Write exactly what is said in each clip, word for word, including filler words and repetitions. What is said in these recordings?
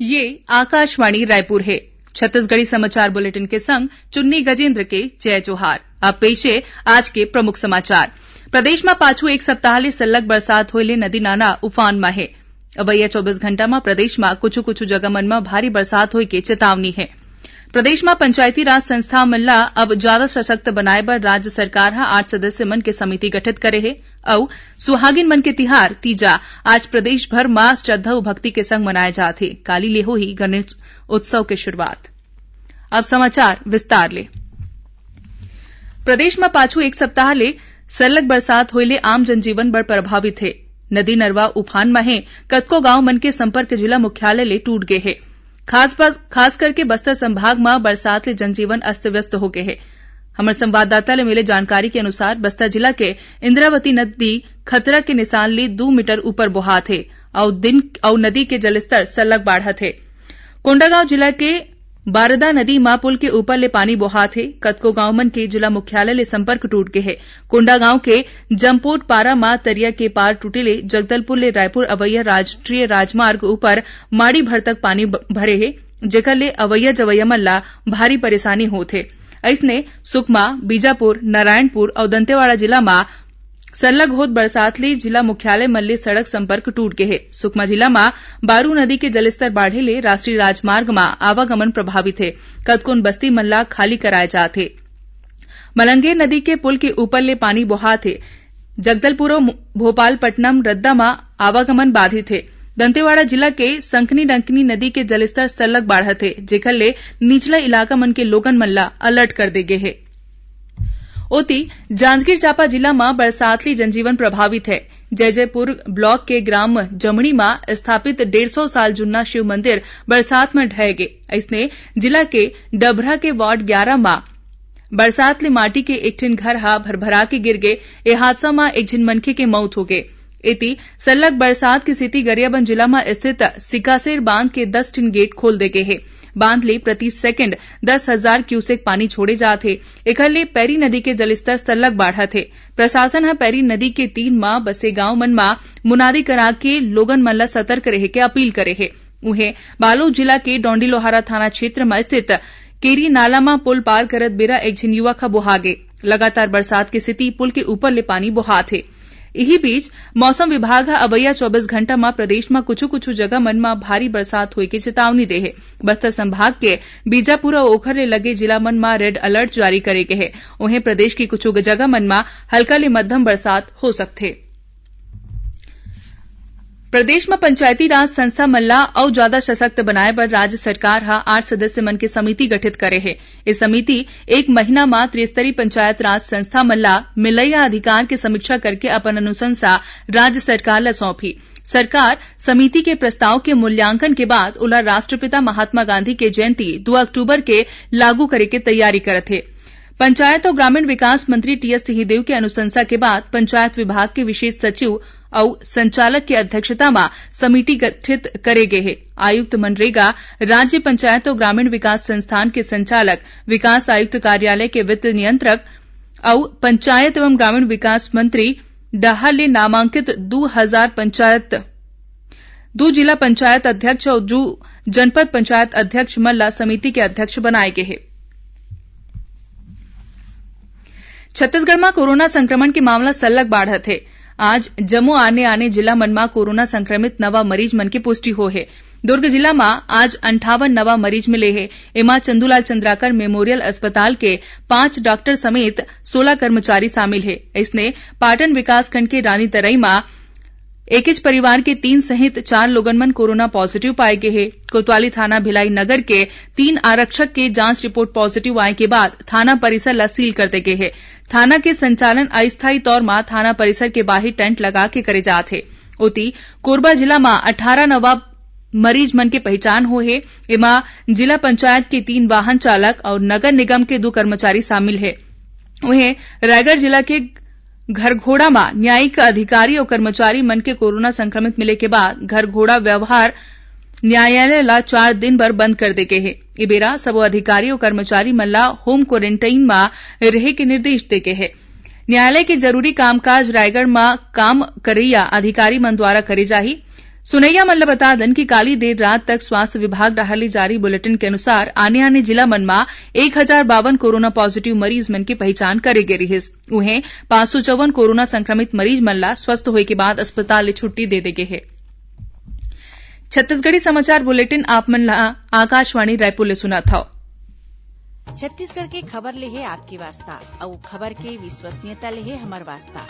ये आकाशवाणी रायपुर हे। छत्तीसगढ़ी समाचार बुलेटिन के संग चुन्नी गजेंद्र के जय जोहार। अब पेश हे आज के प्रमुख समाचार। प्रदेश म पाछू एक सप्ताह ले सल्लग बरसात होए ले नदी नाला उफान म हे। अवइया चौबीस घंटा म प्रदेश म कुछु-कुछु जगह मन म भारी बरसात होए के चेतावनी हे। प्रदेश म पंचायती राज संस्था मन ला अब ज्यादा सशक्त बनाए बर राज्य सरकार ह आठ सदस्य मन के समिति गठित करे हे। अउ सुहागिन मन के तिहार तीजा आज प्रदेश भर म श्रद्धा अउ भक्ति के संग मनाए जात हे। काली ले होही गणेश उत्सव के शुरुआत। अब समाचार विस्तार ले। प्रदेश म पाछू एक सप्ताह ले सरलग बरसात होए ले आम जनजीवन बड़ प्रभावित हे। नदी नरवा उफान म हे, कतको गांव मन के संपर्क जिला मुख्यालय ले टूट गे हे। खास ब-, खास करके बस्तर संभाग म बरसात ले जनजीवन अस्त व्यस्त हो गे हे। हमर संवाददाता ले मिले जानकारी के अनुसार, बस्तर जिला के इंद्रावती नदी खतरा के निशान ले दू मीटर ऊपर बोहात हे अउ दिन, अउ नदी के जलस्तर सरलग बाढ़त हे। कोंडागांव जिला के बारदा नदी म पुल के ऊपर ले पानी बोहात हे। कतको गांव मन के जिला मुख्यालय ले संपर्क टूट गे हे। कोंडागांव के जमपोट पारा म तरिया के पार टूटे ले जगदलपुर ले रायपुर अवइया राष्ट्रीय राजमार्ग ऊपर माड़ी भर तक पानी ब-, भरे हे, जेकर ले अवइया जवइया मन ला भारी परेशानी होत हे। अइसने सुकमा, बीजापुर, नारायणपुर अउ दंतेवाड़ा जिला म सरलग होत बरसात ले जिला मुख्यालय मन ले सड़क संपर्क टूट गे हे। सुकमा जिला म बारू नदी के जलस्तर बाढ़े ले राष्ट्रीय राजमार्ग म आवागमन प्रभावित हे। कतकोन बस्ती मन ला खाली कराए जात हे। मलंगेर नदी के पुल के ऊपर ले पानी बोहात हे। जगदलपुर अउ भोपालपट्टनम रद्दा म आवागमन बाधित हे। दंतेवाड़ा जिला के संकनी डंकनी नदी के जलस्तर सरलग बाढ़त हे, जेकर ले निचला इलाका मन के लोगन मन ला अलर्ट कर दे गे हे। ओती, जांजगीर चांपा जिला म बरसात ले जनजीवन प्रभावित हे। जयजयपुर ब्लॉक के ग्राम जमड़ी म स्थापित डेढ़ सौ साल जुन्ना शिव मंदिर बरसात म ढह गे। अइसने, जिला के डभरा के वार्ड ग्यारह म बरसात ले माटी के एक ठिन घर ह भरभरा के गिर गे। ए हादसा म एक झिन मनखे के मौत हो गे। एती, सरलग बरसात के सेती गरियाबंद जिला म स्थित सिकासेर बांध के दस ठिन गेट खोल दे गे हे। बांध ले प्रति सेकंड दस हजार क्यूसेक पानी छोड़े जात हे। एखर ले पैरी नदी के जलस्तर सरलग बाढ़त हे। प्रशासन ह पैरी नदी के तीर म बसे गांव मन म मुनादी करा के लोगन मन ल सतर्क रहे के अपील करे हे। उहें, बालोद जिला के डौंडीलोहारा थाना क्षेत्र म स्थित केरी नाला म पुल पार करत बेरा एक झिन युवक ह बोहा गे। लगातार बरसात के सेती पुल के ऊपर ले पानी बोहात हे। इही बीच, मौसम विभाग ह अवइया चौबीस घंटा म प्रदेश म कुछु-कुछु जगह मन म भारी बरसात होए के चेतावनी दे हे। बस्तर संभाग के बीजापुर अउ ओखर ले लगे जिला मन म रेड अलर्ट जारी करे गे हे। उहें, प्रदेश के कुछु जगह मन म हल्का ले मध्यम बरसात हो सकथे। प्रदेश म पंचायती राज संस्था मन ला अउ जादा सशक्त बनाए बर राज्य सरकार ह आठ सदस्य मन के समिति गठित करे हे। ए समिति एक महीना म त्रिस्तरीय पंचायत राज संस्था मन ला मिलइया अधिकार के समीक्षा करके अपन अनुशंसा राज्य सरकार ला सौंपही। सरकार समिति के प्रस्ताव के मूल्यांकन के बाद ओला राष्ट्रपिता महात्मा गांधी के जयंती दू अक्टूबर के लागू करे के तैयारी करत हे। पंचायत अउ ग्रामीण विकास मंत्री टीएस सिंहदेव के अनुशंसा के बाद पंचायत विभाग के विशेष सचिव अउ संचालक के अध्यक्षता म समिति गठित करे गे हे। आयुक्त मनरेगा, राज्य पंचायत अउ ग्रामीण विकास संस्थान के संचालक, विकास आयुक्त कार्यालय के वित्त नियंत्रक अउ पंचायत एवं ग्रामीण विकास मंत्री डहार ले नामांकित दू हजार पंचायत, दू जिला पंचायत अध्यक्ष अउ दू जनपद पंचायत अध्यक्ष मन ला समिति के अध्यक्ष बनाए गे हे। छत्तीसगढ़ म कोरोना संक्रमण के मामला सरलग बाढ़त हे। आज जम्मो आने-आने जिला मन म कोरोना संक्रमित नवा मरीज मन के पुष्टि होए हे। दुर्ग जिला म आज अंठावन नवा मरीज मिले हे। एमा चंदूलाल चंद्राकर मेमोरियल अस्पताल के पांच डॉक्टर समेत सोला कर्मचारी शामिल हे। अइसने, पाटन विकासखंड के रानी तरई म एकेच परिवार के तीन सहित चार लोगन मन कोरोना पॉजिटिव पाए गे हे। कोतवाली थाना भिलाई नगर के तीन आरक्षक के जांच रिपोर्ट पॉजिटिव आए के बाद थाना परिसर ला सील कर दे गे हे। थाना के संचालन अस्थायी तौर म थाना परिसर के बाहिर टेंट लगा के करे जात हे। ओती, कोरबा जिला म अठारह नवा मरीज मन के पहिचान होए हे। एमा जिला पंचायत के तीन वाहन चालक अउ नगर निगम के दू कर्मचारी शामिल हे। उहें, रायगढ़ जिला के घरघोड़ा म न्यायिक अधिकारी अउ कर्मचारी मन के कोरोना संक्रमित मिले के बाद घरघोड़ा व्यवहार न्यायालय ला चार दिन बर बंद कर दे गे हे। ए बेरा सबो अधिकारी अउ कर्मचारी मन ला होम क्वारंटाइन म रहे के निर्देश दे गे हे। न्यायालय के जरूरी कामकाज रायगढ़ म काम करइया अधिकारी मन द्वारा करे जाही। सुनैया मन ल बता दन कि काली देर रात तक स्वास्थ्य विभाग डहार ले जारी बुलेटिन के अनुसार आने-आने जिला मन म एक हजार बावन कोरोना पॉजिटिव मरीज मन के पहिचान करे गे रिहिस। उहें, पाँच सौ चौवन कोरोना संक्रमित मरीज मन ल स्वस्थ होए के बाद अस्पताल ले छुट्टी दे दे गे हे। छत्तीसगढ़ी समाचार बुलेटिन आप मन ल आकाशवाणी रायपुर ले सुनात हव। छत्तीसगढ़ के खबर ले हे आपके वास्ता, अउ खबर के विश्वसनीयता ले हे हमर वास्ता।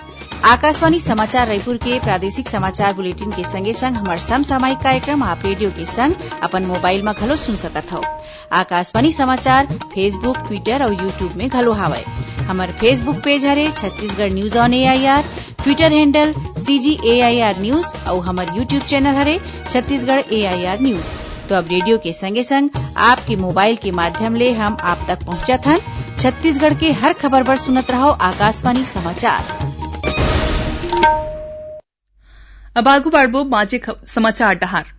आकाशवाणी समाचार रायपुर के प्रादेशिक समाचार बुलेटिन के संगे संग हमर समसामयिक कार्यक्रम आप रेडियो के संग अपन मोबाइल म घलो सुन सकत हव। आकाशवाणी समाचार Facebook, Twitter अउ YouTube में घलो हावय। हमर Facebook पेज हरे Chhattisgarh news on AIR, Twitter handle CG AIR news अउ हमर YouTube चैनल हरे छत्तीसगढ़ एआईआर न्यूज। तो अब रेडियो के संगे संग आपके मोबाइल के माध्यम ले हम आप तक पहुंचत हन। छत्तीसगढ़ के हर खबर बर सुनत रहव आकाशवाणी समाचार। अब आगू बढ़बो बांचे ख-, समाचार डहार।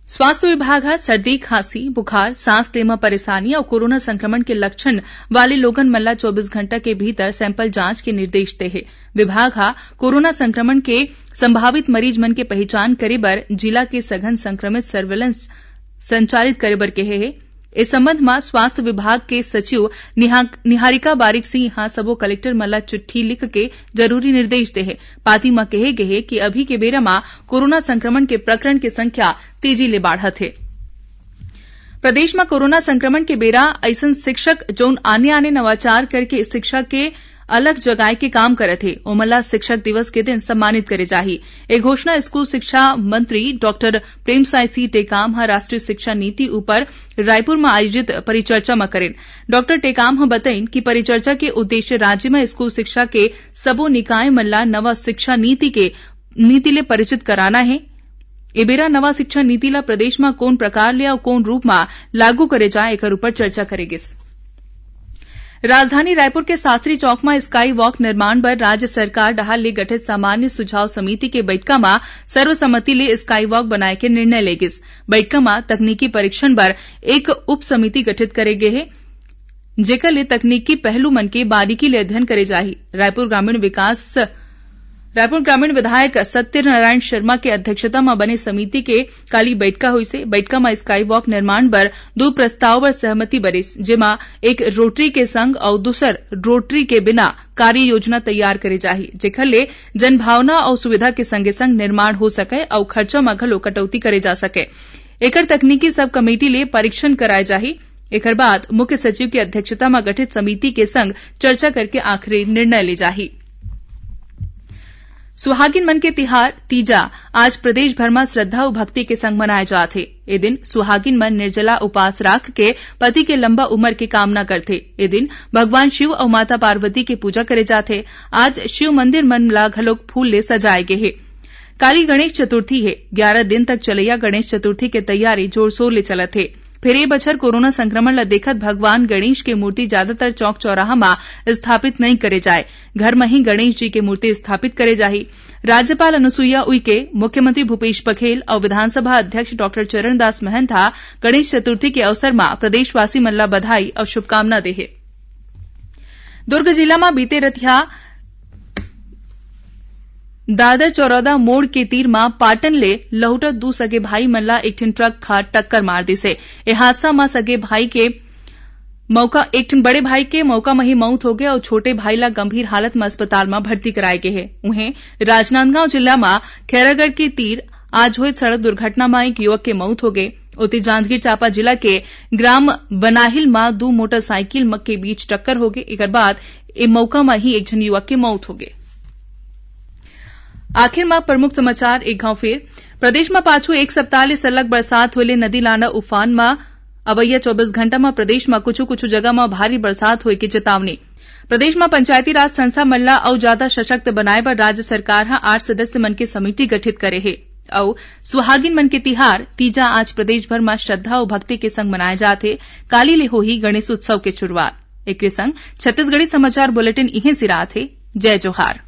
स्वास्थ्य विभाग ह सर्दी, खांसी, बुखार, सांस ले म परेशानी अउ कोरोना संक्रमण के लक्षण वाले लोगन मन ला चौबीस घंटा के भीतर सैंपल जांच के निर्देश दे हे। विभाग ह कोरोना संक्रमण के संभावित मरीज मन के पहिचान करे बर जिला के सघन संक्रमित सर्वेलेंस संचालित करे बर कहे हे। ए संबंध म स्वास्थ्य विभाग के सचिव निहा-, निहारिका बारिक सिंह ह सबो कलेक्टर मन ला चिट्ठी लिख के जरूरी निर्देश दे हे। पाती म कहे गे हे कि अभी के बेरा म कोरोना संक्रमण के प्रकरण के संख्या तेजी ले बाढ़त हे। प्रदेश म कोरोना संक्रमण के बेरा अइसन शिक्षक, जउन आने-आने नवाचार करके शिक्षा के अलग जगाए के काम करत हे, ओमन ला शिक्षक दिवस के दिन सम्मानित करे जाही। ए घोषणा स्कूल शिक्षा मंत्री डॉक्टर प्रेमसाय सिंह टेकाम ह राष्ट्रीय शिक्षा नीति ऊपर रायपुर म आयोजित परिचर्चा म करेन। डॉक्टर टेकाम ह बतइन कि परिचर्चा के उद्देश्य राज्य म स्कूल शिक्षा के सबो निकाय मन ला नवा शिक्षा नीति के, नीति ले परिचित कराना हे। ए बेरा नवा शिक्षा नीति ला प्रदेश म कोन प्रकार ले अउ कोन रूप म लागू करे जाए, एकर ऊपर चर्चा करे गिस। राजधानी रायपुर के शास्त्री चौक म स्काई वॉक निर्माण बर राज्य सरकार डहार ले गठित सामान्य सुझाव समिति के बैठका म सर्वसम्मति ले स्काई वॉक बनाए के निर्णय ले गिस। बैठका म तकनीकी परीक्षण बर एक उप समिति गठित करे गे हे, जेकर ले तकनीकी पहलू मन के बारीकी ले अध्ययन करे जाही। रायपुर ग्रामीण विकास, रायपुर ग्रामीण विधायक सत्यनारायण शर्मा के अध्यक्षता म बने समिति के काली बैठका होइसे। बैठका म स्काई वॉक निर्माण बर दू प्रस्ताव बर सहमति बनिस, जेमा एक रोटरी के संग अउ दूसर रोटरी के बिना कार्य योजना तैयार करे जाही, जेखर ले जनभावना अउ सुविधा के संगे संग निर्माण हो सके अउ खर्चा म घलो कटौती करे जा सके। एकर तकनीकी सब कमेटी ले परीक्षण कराए जाही। एकर बाद मुख्य सचिव के अध्यक्षता म गठित समिति के संग चर्चा करके आखिरी निर्णय ले जाही। सुहागिन मन के तिहार तीजा आज प्रदेश भर म श्रद्धा अउ भक्ति के संग मनाए जात हे। ए दिन सुहागिन मन निर्जला उपास राख के पति के लंबा उमर के कामना करथे। ए दिन भगवान शिव अउ माता पार्वती के पूजा करे जाथे। आज शिव मंदिर मन ला घलोक फूल ले सजाए गे हे। काली गणेश चतुर्थी हे। ग्यारह दिन तक चलइया गणेश चतुर्थी के तैयारी जोर-शोर ले चलत हे। फेर ए बछर कोरोना संक्रमण ल देखत भगवान गणेश के मूर्ति ज्यादातर चौक चौराहा म स्थापित नइ करे जाए। घर म ही गणेश जी के मूर्ति स्थापित करे जाही। राज्यपाल अनुसुईया उइके, मुख्यमंत्री भूपेश बघेल अउ विधानसभा अध्यक्ष डॉक्टर चरणदास महंत ह गणेश चतुर्थी के अवसर म प्रदेशवासी मन ल बधाई अउ शुभकामना दे हे। दुर्ग जिला म बीते रतिहा दादर चौरौदा मोड़ के तीर म पाटन ले लहुटत दू सगे भाई मन ला एक ठिन ट्रक ह टक्कर मार दिस हे। ए हादसा म सगे भाई के मौका, एक ठिन बड़े भाई के मौका म ही मौत होगे अउ छोटे भाई ला गंभीर हालत म अस्पताल म भर्ती कराए गे हे। उहें, राजनांदगांव जिला म खैरागढ़ के तीर आज होए सड़क दुर्घटना म एक युवक के मौत होगे। ओती जांजगीर चांपा जिला के ग्राम बनाहिल म दू मोटरसाइकिल म के बीच टक्कर होगे, एकर बाद ए मौका म ही एक झन युवक के मौत होगे। आखिर म प्रमुख समाचार एक घाव फेर। प्रदेश म पाछू एक सप्ताह ले सरलग बरसात होए ले नदी नाला उफान म। अवइया चौबीस घंटा म प्रदेश म कुछु-कुछु जगह म भारी बरसात होए के चेतावनी। प्रदेश म पंचायती राज संस्था मन ल अउ जादा सशक्त बनाए बर राज्य सरकार ह आठ सदस्य मन के समिति गठित करे हे। अउ सुहागिन मन के तिहार तीजा आज प्रदेश भर म श्रद्धा अउ भक्ति के संग मनाए जात हे। काली ले होही गणेश उत्सव के शुरुआत। एकरे संग छत्तीसगढ़ी समाचार बुलेटिन इहें सिरात हे। जय जोहार।